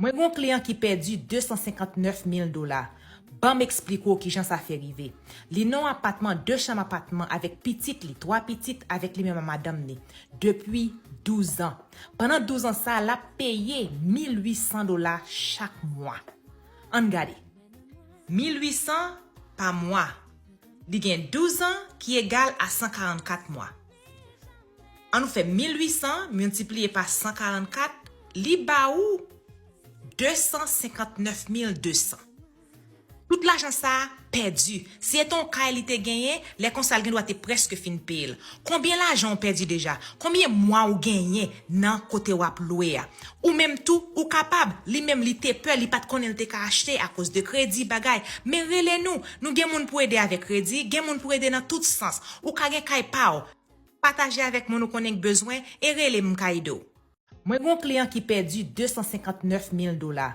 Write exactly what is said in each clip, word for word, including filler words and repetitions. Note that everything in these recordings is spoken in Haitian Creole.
Mwen gen yon kliyan ki pèdi de san senkant nèf mil dola. Ban m eksplike w kijan sa fè rive. Li nan yon apatman de chanm apatman avèk pitit li, twa pitit avèk li menm ak madanm li, depi douz an. Pandan douz an sa a, l ap peye mil uit san dola chak mwa. Ann gade. Mil uit san pa mwa. Li gen douz an ki egal a san karannkat mwa. Ann nou fè mil uit san miltipliye pa san karannkat, li ba ou de san senkant nèf mil de san. Tout lajan sa a pèdi. Si se te yon kay li te genyen, lè konsa l gen dwa te prèske fin peye l. Konbyen lajan w pèdi deja? Konbyen mwa w genyen nan kote w ap lwe a? Ou menm tou, ou kapab. Li menm, li te pè, li pa t konnen l te ka achte akoz de kredi, bagay. Men rele nou, nou gen moun pou ede avèk kredi, gen moun pou ede nan tout sans. Ou ka gen kay pa w. Pataje avèk moun ou konnen k bezwen e rele m, m ka ede w. Mwen gen yon kliyan ki pèdi de san senkant nèf mil dola.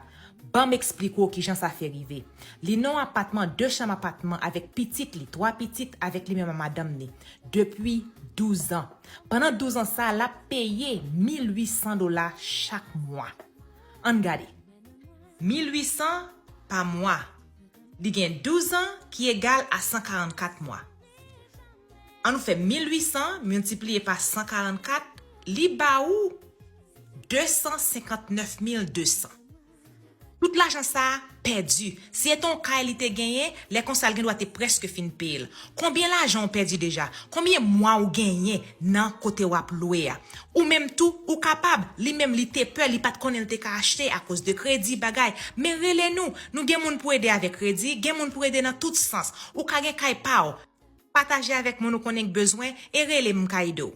Ban m eksplike w kijan sa fè rive. Li nan yon apatman de chanm apatman avèk pitit li, twa pitit avèk li menm ak madanm li, depi douz an. Pandan douz an sa a, l ap peye mil uit san dola chak mwa. Ann gade. Mil uit san pa mwa. Li gen douz an ki egal a san karannkat mwa. Ann nou fè mil uit san miltipliye pa san karannkat, li ba ou de san senkant nèf mil de san. Tout lajan sa a pèdi. Si se te yon kay li te genyen, lè konsa l gen dwa te prèske fin peye l. Konbyen lajan w pèdi deja? Konbyen mwa w genyen nan kote w ap lwe a? Ou menm tou, ou kapab. Li menm, li te pè, li pa t konnen l te ka achte akoz de kredi, bagay. Men rele nou, nou gen moun pou ede avèk kredi, gen moun pou ede nan tout sans. Ou ka gen kay pa w. Pataje avèk moun ou konnen k bezwen e rele m, m ka ede w.